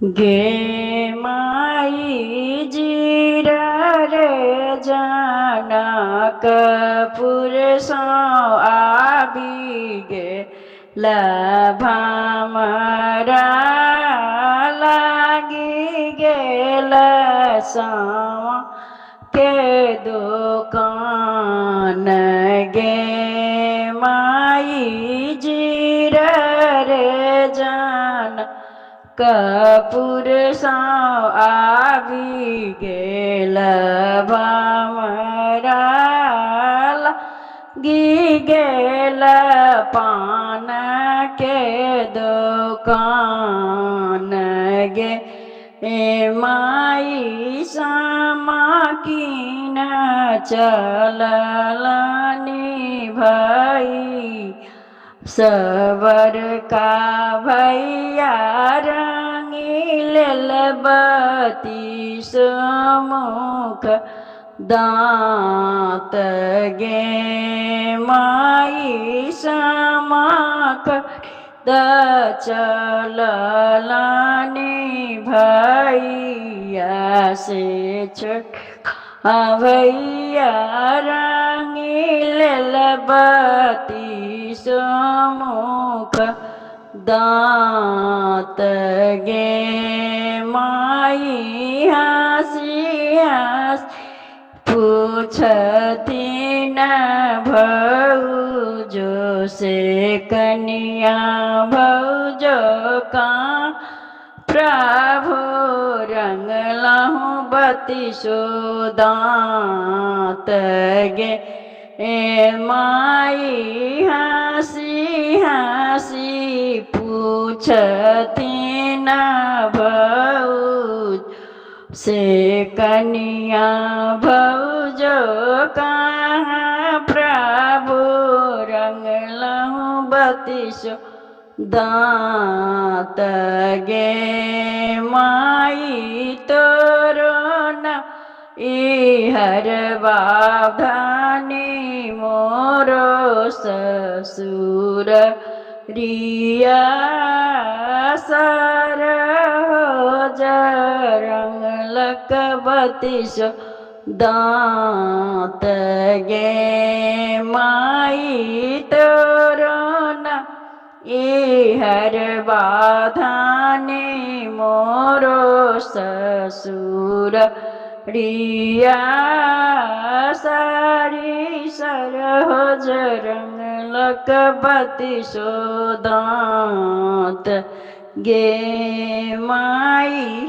गे माई जीरा रे जनकपुर सँ आबि गेल भमरा लागि गेल सामा के दोकान गे माई जीरा रे जनकपुर सँ आबि गेल भमरा लागि गेल पान के दोकान गे माई सामा कीन चललनि भई सबर का भैया रंगी लेल बत्तीस मुख दाँत गे माई सामा चललनि भैया से छोटका भैया रंगी लेल बत्तीस मुख दाँत गे माई हँसी हँसी पूछथिन भौजो से कनिया भौजो का प्रभु रंगलहुँ बत्तीसो दाँत गे माई हँसी हँसी पूछथिन भौज से कनिया भौजो कहाँ प्रभु रंगलहुँ बत्तीसो दाँत गे माई तोरो न हर बाधानी मोरो ससुर रिया सर रंगलक बत्तीस दाँत गे माई तोरो न हर बाधानी मोरो ससुर रिया सारी सरहोज रंगलक बत्तीसो दाँत गे माई।